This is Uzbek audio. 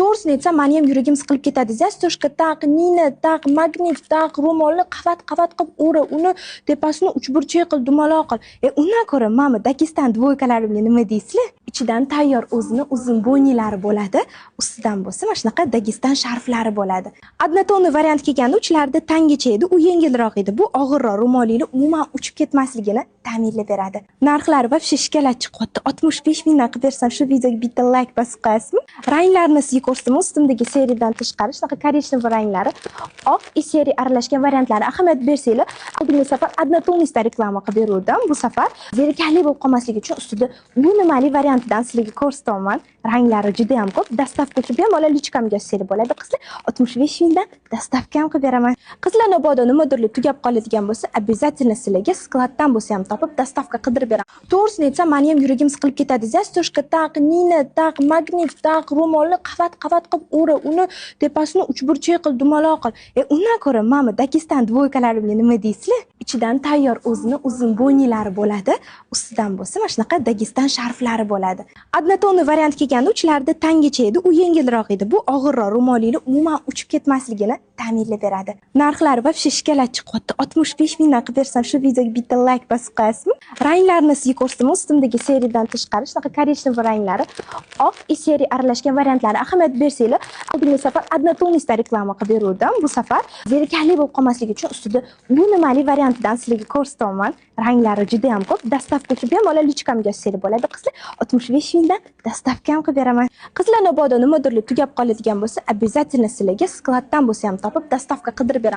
To'g'risini aytsam, mani ham yuragim siqilib ketadi. Застёжка taq, nina taq, magnit taq, ro'molni qavat qavat qilib o'ra, uni tepasini uchburchak qil, dumaloq qil. E, undan ko'ra mana Dagestan двойка larimga nima deysizlar? Ichidan tayyor o'zini uzun bo'ynilari bo'ladi. Ustidan bo'lsa mana shunaqa Dagestan sharflari bo'ladi. Однотонный variant kelganda uchlarida tangacha edi, u yengilroq edi. Bu og'irroq, ro'molinglar umuman uchib ketmasligini ta'minlab beradi. Narxlari вообще шоколад chiqyapti. 65 mingdan qilib bersam, shu videoga bitta like bosib qo'yasizmi? Ranglarini sizga ko'rsataman. Ustimdagi серый dan tashqari shunaqa коричневый ranglari, oq и серый aralashgan variantlari. Ahamiyat bersanglar, oldingi safar однотонный da reklama qilib beruvdim. Bu safar zerikarli bo'lib qolmasligi uchun ustida bu nimali variantidan sizlarga ko'rsatyapman. Ranglari juda ham ko'p. Доставка uchun bemalol личка mga yozsanglar bo'ladi. Qizlar, 65 mingdan доставка ham qilib beraman. Qizlar, mabodo nimadirlar tugab qoladigan bo'lsa, обязательно sizlarga склад dan bo'lsa ham topib, доставка qildirib beraman. To'g'risini aytsam, mani ham yuragim siqilib ketadi. Застёжка taq, nina taq, magnit taq, ro'molni qavat qavat qilib o'ra, uni tepasini uchburchak qil, dumaloq qil. E, undan ko'ra mana Dagestan двойка larimga nima deysizlar? Ichidan tayyor o'zini uzun bo'ynilari bo'ladi. Ustidan bo'lsa mana shunaqa Dagestan sharflari bo'ladi. Однотонный variant kelganda uchlarida tangacha edi, u yengilroq edi. Bu og'irroq, ro'molinglar umuman uchib ketmasligini ta'minlab beradi. Narxlari вообще шоколад chiqyapti. 65 mingdan qilib bersam, shu videoga bitta like bosib qo'yasizmi? Ranglarini sizga ko'rsataman. Ustimdagi серый dan tashqari shunaqa коричневый ranglari, oq и серый aralashgan variantlari. Ahamiyat bersanglar, oldingi safar однотонный da reklama qilib beruvdim. Bu safar zerikarli bo'lib qolmasligi uchun ustida bu nimali variantidan sizlarga ko'rsatyapman. Ranglari juda ham ko'p. Доставка uchun bemalol личка mga yozsanglar bo'ladi. Qizlar, 65 mingdan доставка ham qilib beraman. Qizlar, mabodo nimadirlar tugab qoladigan bo'lsa, обязательно sizlarga склад dan bo'lsa ham topib, доставка qildirib beraman.